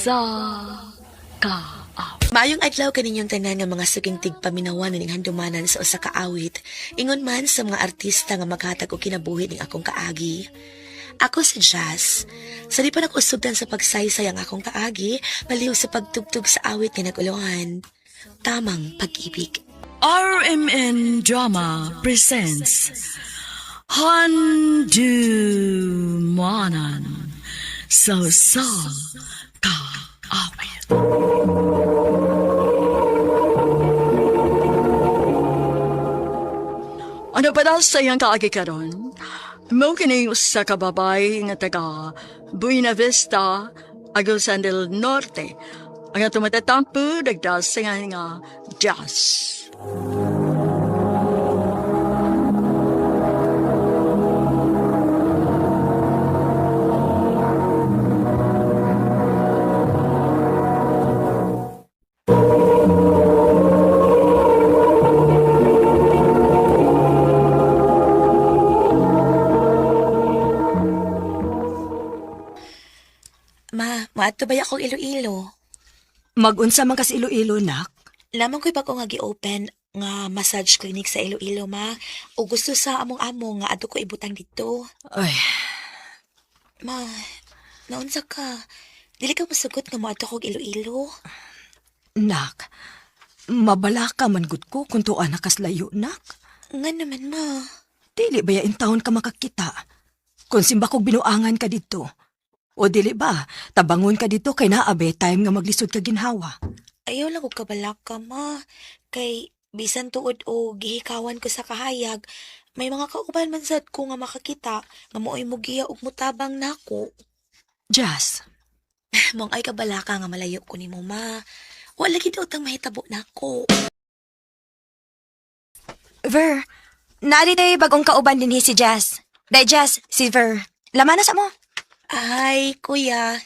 sa kaawit. Maayong adlaw kaninyong tanan nga mga suking tigpaminawan ning handumanan sa usa ka awit. Ingon man sa mga artista nga maghatag og kinabuhi ning akong kaagi. Ako si Jazz. Sa di pa nag-usugdan sa pagsaysay ang akong kaagi, baliw sa pagtugtog sa awit nga naguluhan. Tamang pag-ibig. RMN Drama presents Handumanan sa sa kaawit. Ano pa daw sa iyang kaagi karon? Mo kini usa ka babay nga taga Buena Vista, Agusan del Norte. Ang atong matatampo nagdasingan nga jazz. Ma, maadto ba akong Iloilo? Magunsa man kas Iloilo, nak. Lamang ko'y bago nga gi-open nga massage clinic sa Iloilo, ma. O gusto sa among-amo nga adto ko ibutang dito. Ay, Ma, naunsa ka? Dili ka mosugot nga moadto kog Iloilo? nak. Mabala ka man gud ko kung tuwa na kas layo, nak. Nga naman, ma. Dili ba ya intawon ka makakita? Kung simba kog binuangan ka dito. O dili ba, tabangon ka dito kay naabe time nga maglisod ka ginhawa. Ayaw lang kog kabalaka, ma. Kay bisan tuod o gihikawan ko sa kahayag, may mga kauban man sad ko nga makakita nga mooy mugiya og mutabang nako. Jazz, Mong ay kabalaka nga malayo ko nimo, ma. Wala gid utang mahitabo nako. Ver, naari tayo bagong kauban din si Jazz. Day Jazz, si Ver. Laman na sa mo. Ay, kuya.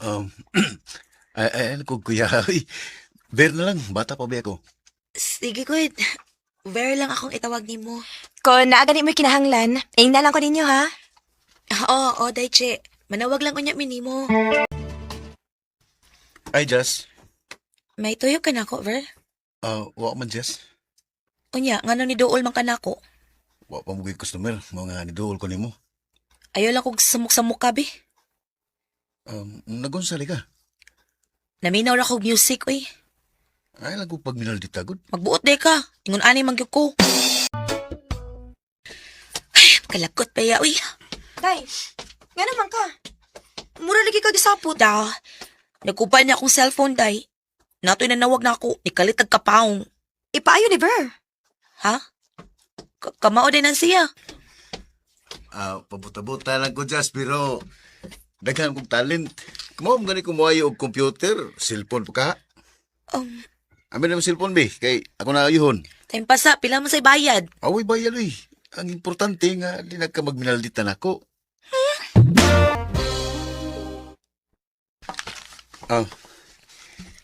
Um, ay, ay, ano ko, kuya? Uy, bear na lang, bata pa ba ako? Sige, good. Ver lang akong itawag nimo. Kung naagani mo'y kinahanglan, ingna lang ko ninyo ha. Oo, oo, Daiche. Manawag lang unya minimo. Ay, Jess. May tuyo ka nako, Ver. Ah, wa man, Jess. Unya, ngano ni duol man ka nako? Wa pa mo ko'y customer, mga niduol ko nimo. Ayaw lang kog samok-samok ka, be. Nagunsali ka. Naminaw ra kog music, uy. Ay, lang ko pag minalditagod. Magbuot day ka. Ingon ani man gyud ko. Ay, kalakot pa ya, uy. Day, nga naman ka. Mura lagi ka gisapot. Da, nagkuban niya akong cellphone, day. Nato'y nanawag na ako. Nikalitag kapaong. Ipaayo ni Ver. Ha? Kamao din ang siya. Ah, pabuta-buta lang ko, Jess, pero daghan kong talent. Kumaw mo gani kumuhayo og computer, cellphone pa ka. Amin naman cellphone, be. Kay ako na ayuhon. Time pasa, pila man sa bayad. Away ba yan, uy? Ang importante nga, di na ka magminalditan ako. Ah,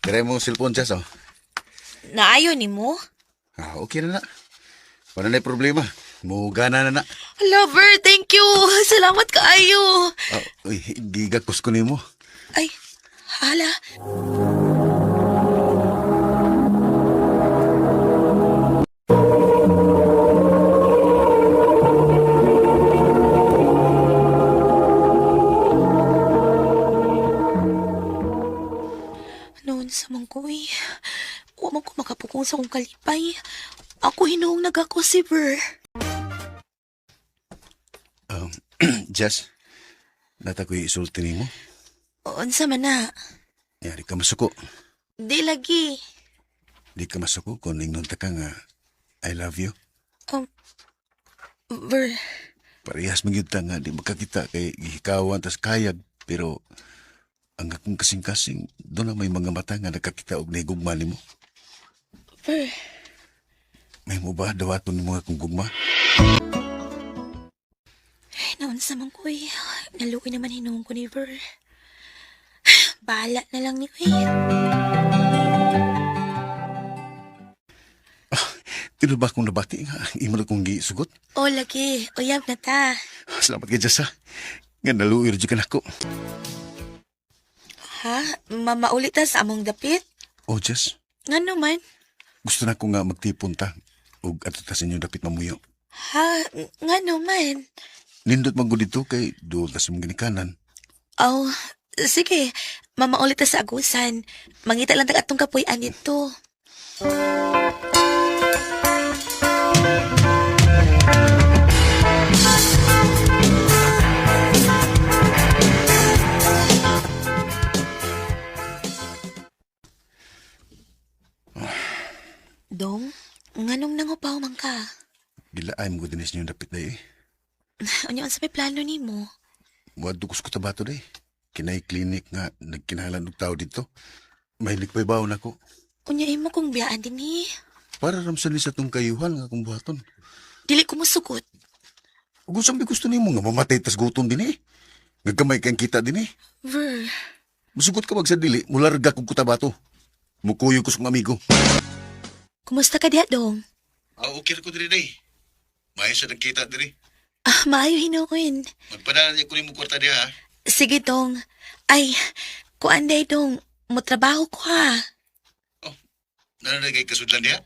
kaya mo cellphone, Jess, oh. Naayo ni mo? Ah, okay na na. Wala na problema. Mugana na na. Lover, thank you. Salamat kaayo. Ah, uy, gigakos ko nimo. Ay, hala. Noon sa man ko eh. Wa man ko makapukong sa kong kalipay. Ako hinuong nagako si Ver. Um, Jess, nata ko'y isulti nimo. Unsa man na. Yari ka masuko. Di lagi. Di ka masuko kung ingnon ta ka nga I love you. Ver, Parehas man gyud ta nga di magkakita kay gihikawan tas kayag pero ang akong kasing-kasing doon na may mga mata nga nakakita og nahigugma nimo. Ver. May mo ba dawaton nimo akong gugma? Ay, naon sa man ko eh. Naluoy naman hinuong ko ni Ver. Bahala na lang ni Uy. Tino ba akong nabati nga imo na kong gisugot? O lagi, uyab na ta. Salamat kay Jess ha. Nga naluoy ra jud ka nako. Ha? Mamaulit ta sa among dapit? Oh, Jess, Ngano man? gusto na ko nga magtipon ta. Ug ato ta sa inyong dapit mamuyo. Ha? Ngano man? Nindot man gud dito kay duol ta sa imong ginikanan. Oh, sige. Mamaulit ta sa Agusan. Mangita lang tag atong kapuy-an dito. Dong, nganong nangupaw man ka? Gilaay mo gud dinhi sa inyong dapit day eh. Unya unsa may plano nimo? Muadto ko sa Cotabato day. Kinay clinic nga nagkinahanglan og tao dito. Mahilig pa'y bawon ako. Unya imo kong biyaan dinhi. Para ramsan ni sa tong kayuhan nga akong buhaton. Dili ko mosugot. Ug unsa may gusto nimo nga mamatay tas gutom dinhi? Nga gamay kang kita dinhi. Ver, Musugot ka wag sa dili, mularga kog Cotabato. Mukuyo ko sa kong amigo. kumusta ka diha, Dong? Ah, okay ra ko diri day. Maayo sa nagkita diri. Ah, maayo hinuon. Magpadala niya ko nimo kwarta diha. Ha? Sige, Dong. Ay, kuan day, Dong. Motrabaho ko ha. Nananay kay kasudlan diha?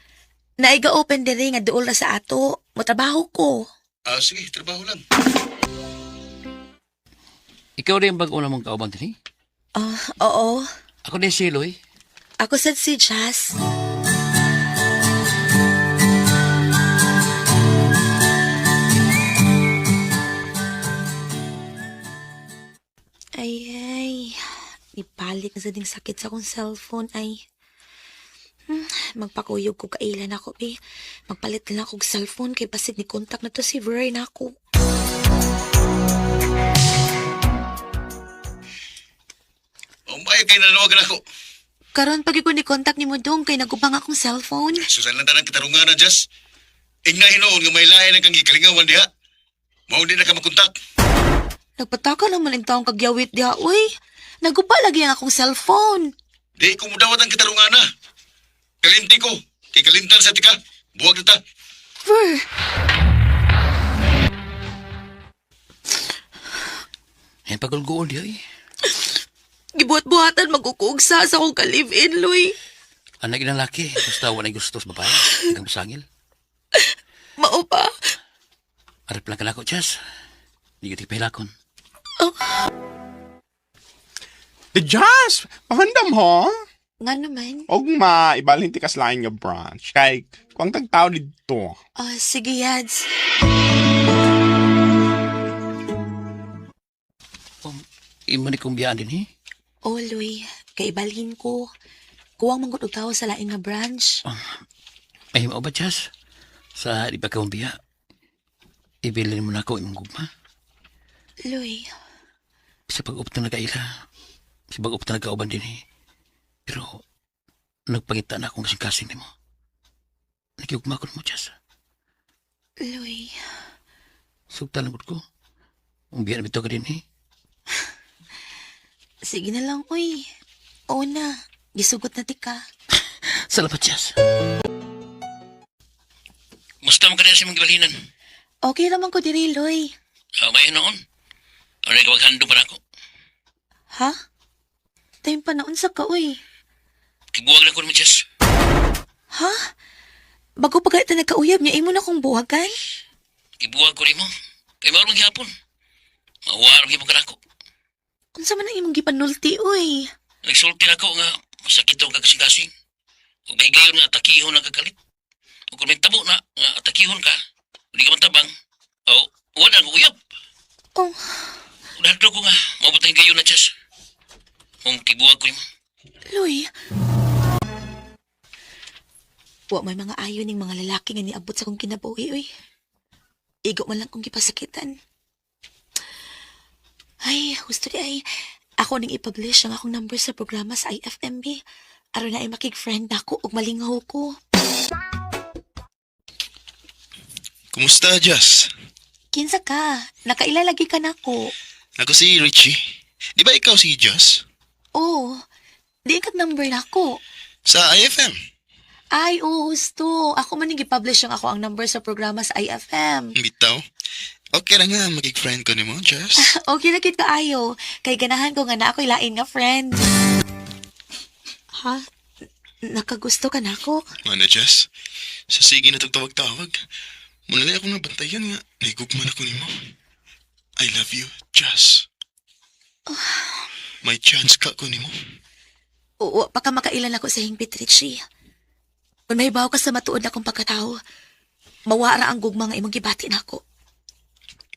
Naiga open diri nga duol ra sa ato. Motrabaho ko. Ah, sige, trabaho lang. Ikaw rin ang bago na mong kauban din eh. Ah, oo. Ako din si Eloy. Ako sad si Jazz. Ay, ay. Ibalik na sa ding sakit sa akong cellphone, ay. Magpakuyog ko kailan ako, eh. Magpalit na lang akong cellphone kay basig ni contact na to si Vern ako. Oh, maayo kay nanawagan ako. Karon pag ko ni contact ni mo dong kay nagubang akong cellphone. Susan lang tanang katarungan na, Jess. Ingna hinuon nga may lain ang kang gikalingawan diha. Mao di na ka makontak. Nagpataka naman ang taong kagyawit diha, uy. Naguba lagi ang akong cellphone. Di ko mudawat ang katarungan na. Kalimti ko. Kay kalimtan sa tika. Buwag na ta. Ver, Yan pagulguol diyo eh. gibuhat-buhatan magkukuugsa sa akong ka-live-in, Luy. Anak inang laki, basta wala gusto sa babae. Hanggang masangil. Mao pa. Arap lang ka na ako, Jess. Hindi ka tipahilakon. The Jazz! Pangandam ho? Nga naman. Og ma, ibalhin ti kaslain nga branch. Kay, kung tagtao dito. Ah, sige, Yads. Imo ni kong biyaan din eh. Oh, Luy, kaibalhin ko. Kuwang manggod og tao sa lain nga branch. Ay, mao ba, Jess? Sa di ba kong biya? Ibilin mo na ako imong gugma. Luy, Sa pag-upta na kaila. Sa pag-upta na kauban din eh. Pero, nagpangita na akong kasing-kasing nimo. Nakiugma ko mo, Jess. Luy. Sugtan lang ko. Ang biya na bitaw ka din eh. Sige na lang, uy. Oo na, gisugot na ti ka. Salamat, Jess. Musta mo ka na sa imong gibalinan? Okay naman ko diri, Luy. May noon. Ano yung handong pa na ako? Ha? Time pa na unsa ka, uy. Kibuwag na ko mo, Jess. Ha? Bago pa ta nagkauyab niya, imo na kong buwagan? Ibuwag ko nimo. Kay mao man gihapon. Mawar gyud ka nako. Unsa man ang imong gipanulti, uy? Nagsulti na ko nga masakit ang kagasing-gasing. Ug mahigayon nga atakihon ang kagalit. Ug kung may tabo na nga atakihon ka, di ka matabang. O, wala ang uyab. Oh, Unadlo ko nga, maabot ang higayon na, Jess. Kung kibuwag ko nimo. Luy. Wa may mga ayo ning mga lalaki nga niabot sa akong kinabuhi, uy. Igo man lang kong gipasakitan. Ay, gusto di ay. Ako ning i-publish ang akong number sa programa sa IFMB. Aron na ay makig-friend nako ug malingaw ko. Kumusta, Jazz? Kinsa ka? Nakaila lagi ka nako. Ako si Richie. Di ba ikaw si Jazz? Oh, di kag number nako. Sa IFM. Ay, oo, husto. Ako man ning gi-publish ang ako ang number sa programa sa IFM. Bitaw. Okay ra nga magig friend ko nimo, Jess. Okay na gid kaayo. Kay ganahan ko nga na ako'y lain nga friend. Ha? Nakagusto ka na ako? Mana, Jess? Sa sige na tagtawag-tawag. Muna na akong nabantayan nga. Nahigugman ako nimo. I love you, Jess. May chance ka ko nimo. Oo, baka makailan ako sa hingpit, Richie. Kung may ka sa matuod na akong pagkatao, mawara ang gugma nga imong gibati nako.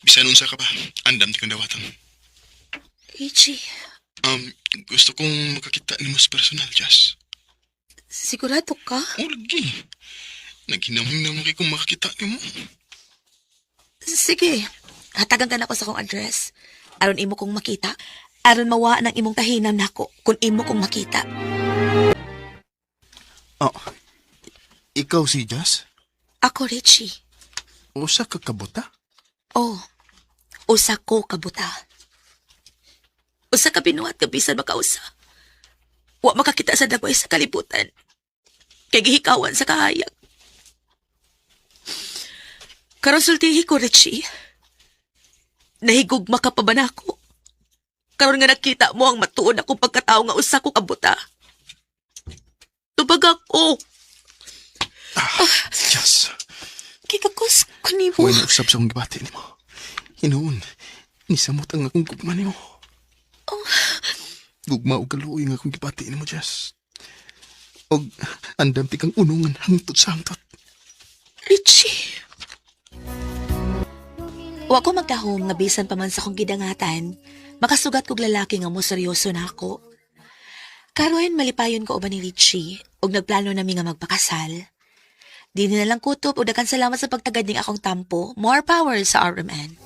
Bisan unsa ka pa, andam di kong dawatan. Richie, Gusto kong makakita nimo sa personal, Jess. Sigurado ka? Oh, lagi. Naghinamhim kay kung makakita nimo. Sige, hatagan ka na ko sa akong address. Aron imo kong makita. Aron mawa ng imong tahinam nako kung imo kong makita. Oh, ikaw si Jess? Ako, Richie. Usa ka kabuta? Oh, usa ko kabuta. Usa ka binuhat ka bisan makausa. Wa makakita sa dagway sa kalibutan. Kay gihikawan sa kahayag. Karon sultihi ko, Richie. Nahigugma ka pa ba nako? Karon nga nakita mo ang matuod akong pagkatao nga usa ko kabuta. Tubag ako. Jess, Kikakos ko nimo. huwag na usab sa akong gibati nimo. Hinuon, nisamot ang akong gugma nimo. Gugma og kaluoy nga akong gibati nimo, Jess. Og andam ti kang unungan hangtod sa hangtod. Richie. Wa ko magdahom nga bisan pa man sa akong gidangatan, makasugat kog lalaki nga mo seryoso na ako. Karon malipayon ko uban ni Richie ug nagplano nami nga magpakasal. Di na lang kutob ug daghan salamat sa pagtagad ning akong tampo. More power sa RMN.